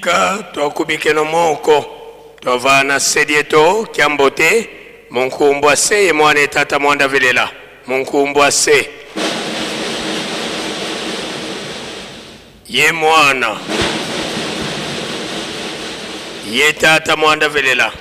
Bika twakubikeno moko twavana sedieto kyambote munkumbwa se ye mwana etata mwanda velela munkumbwa se ye mwana ye tata mwanda velela.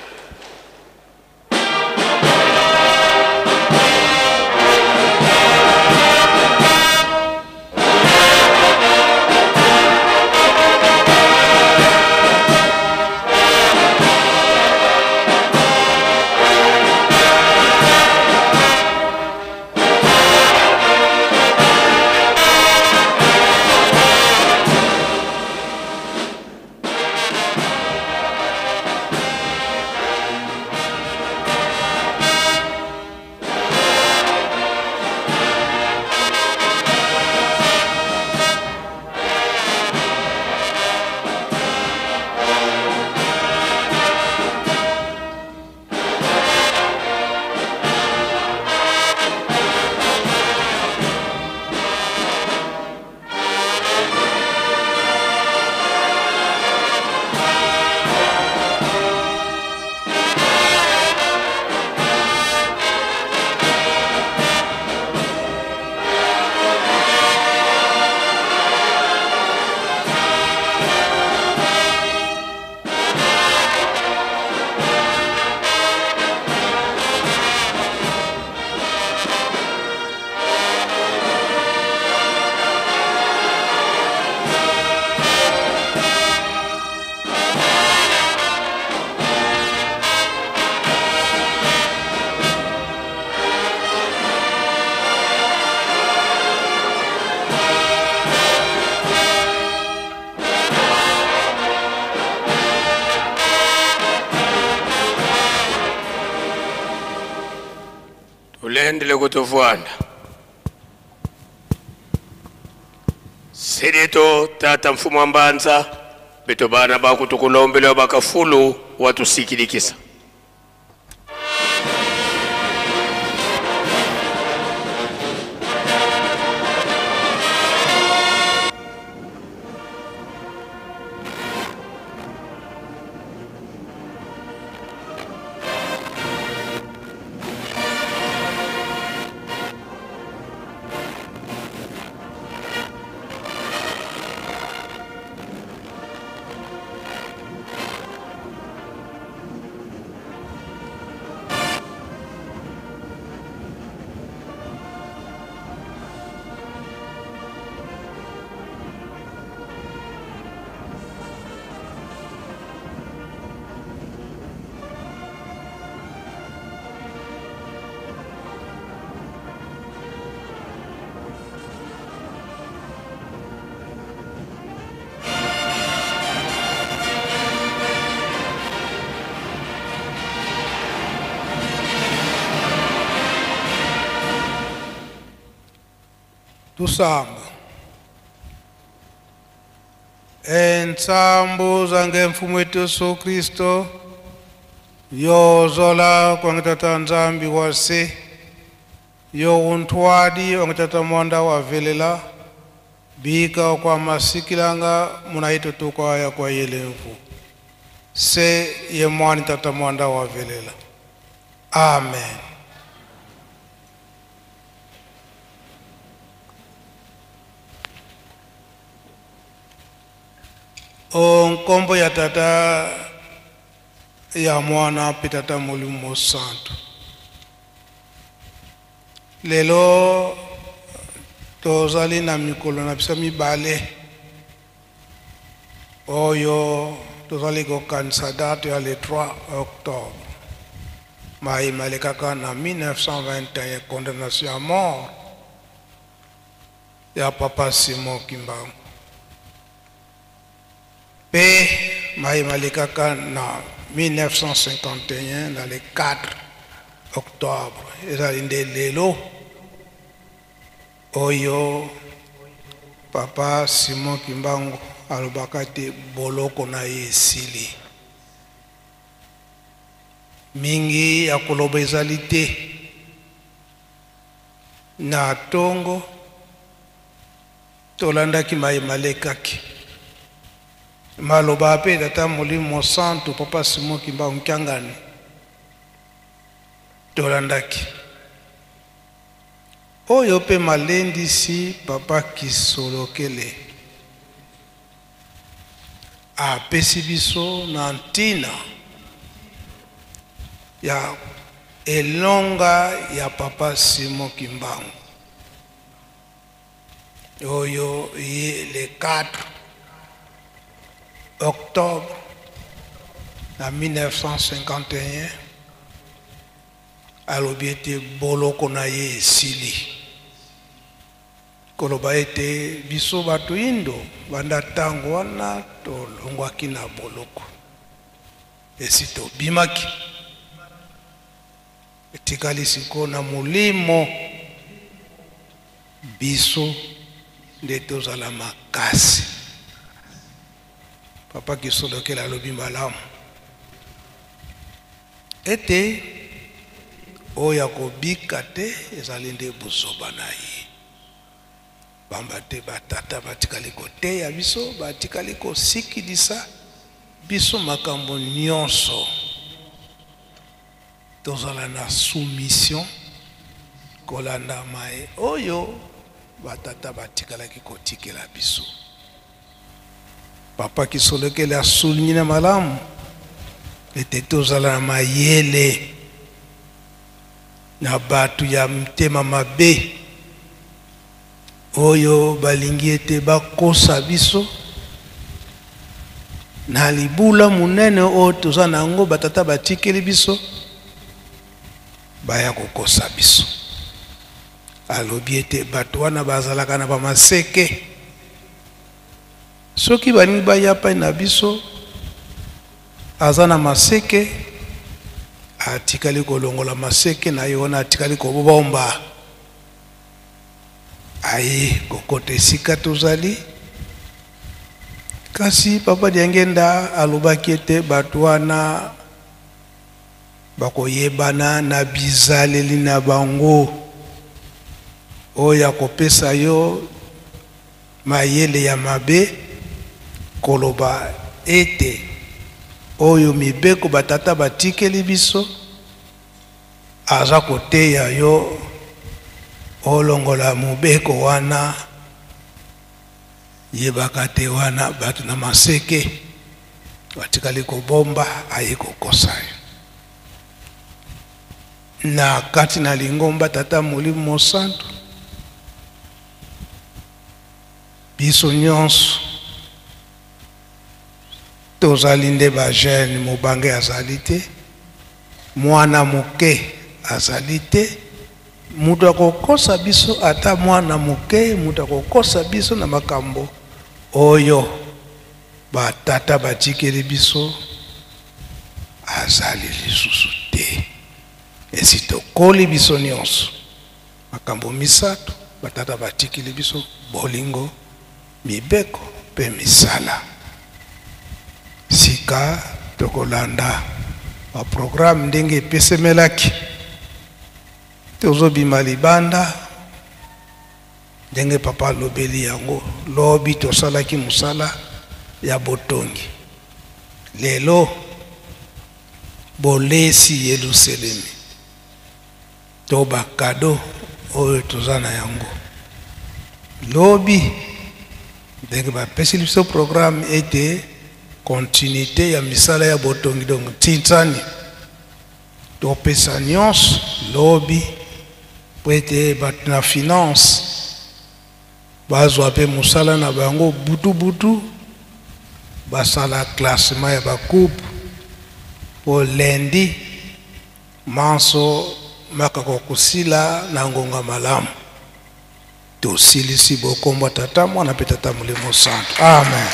Tulendele kutuvwanda Sedieto tata mfumu wa mbanza beto bana bakutukulombelewa bakafulu watusikilikisa. Tusamba entsambu zange mfumo wetu Yesu Kristo yozola kwangitata nzambi wase yo untwadi wangitata mwanda wa velela bika kwa masikilanga munaitutuka ya kwa yelemfu se ye mwani tata mwanda wa velela. Amen. O nkombo ya tata ya mwana pe tata molimo santo. Lelo tozali na mikolo na biso mibale oyo tozali kokanisa date ya le 3 octobre mayima elekaka na 1921 condamnation ya mort ya papa Simon Kimbangu. Pe mayima elekaka na 1951 na le 4 octobre ezali nde lelo oyo papa Simon Kimbangu alobaka te boloko na ye esili. Mingi ya koloba ezali te na tongo tolandaki mayema lekaki. Maloba mpe Tata Molimo Mosantu Papa Simon Kimbangu Kiangani tolandaki oyo mpe malendisi Papa Kisolokele apesi biso na ntina ya elonga ya Papa Simon Kimbangu oyo ye le 4 octobre na 1951 alobi ete boloko na ye esili. Koloba ete biso bato indo banda ntango wana tolongwaki na boloko, esi tobimaki, etikali sikoyo na molimo biso nde tozala makasi. Papa Kisolokele alobi malamu ete oyo akobika te ezali nde buzoba na ye, pamba te batata batikali koteya biso, batikali kosikilisa biso makambo nyonso. Tozala na soumission kolanda maye oyo batata batikalaki kotikela biso. Papa Kisolokele asouligne na malamu ete tozala na mayele na bato ya mtema mabe oyo balingi ete bakosa biso na libula monene oyo toza na yango, batata batikeli biso, baya kokosa biso. Alobi ete bato wana bazalaka na bamaseke, soki balingi baya pai na biso, aza na maseke, atikali kolongola maseke na ye wana, atikali kobomba, aye kokota esika tozali. Kasi Papa Diangenda alobaki ete bato wana bakoyebana na bizaleli na bango, oyo akopesa yo mayele ya mabe, koloba ete oyo mibeko batata batikeli biso, aza koteya yo olongola mobeko wana. Yebaka te wana bato na maseke batikali kobomba, aye kokosa yo na kati na lingomba. Tata Molimo Mosantu, biso nyonso tozali nde ba jeune, mobange azali te, mwana moke azali te. Moto akokosa biso, ata mwana moke, moto akokosa biso na makambo oyo batata batikeli biso azali lisusu te. Esi tokoli biso nyonso, makambo misato batata batikeli biso: bolingo, mibeko mpe misala. Sika tokolanda baprograme ndenge epesemelaki. Tozobima libanda ndenge papa alobeli yango. Lobi tosalaki mosala ya botongi, lelo bolesi Yelusalemi to bakado oyo toza na yango. Lobi ndenge bapesi biso programme ete continuité ya misala ya botongi, donc tintani topesa nyonso lobi po ete bato na finance bazwa mpe mosala na bango butu-butu, basala classement ya bacoupe po lundi manso makaka kosila na ngonga malamu. Tosilisi bokombo Tata, Mwana mpe Tata Molimo Santo. Amen.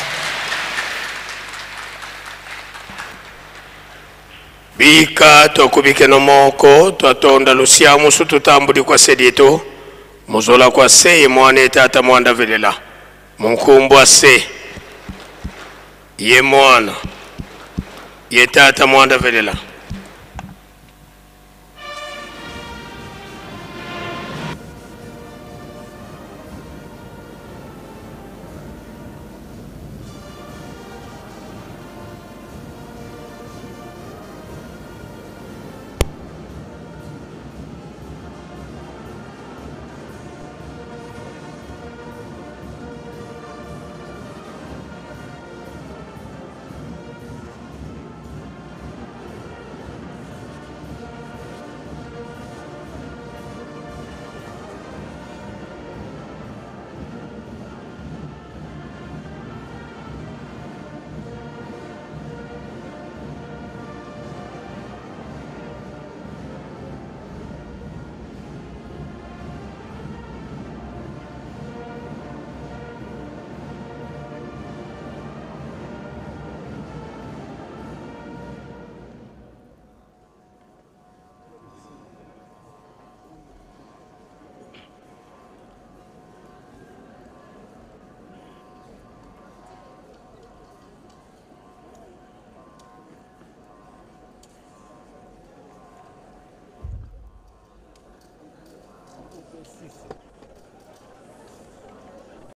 Bika tokubikeno moko twatonda lusiamusu tutambuli kwa sedieto muzola kwa se ye mwana etata mwanda velela munkumbwa se ye mwana ye tata mwanda velela.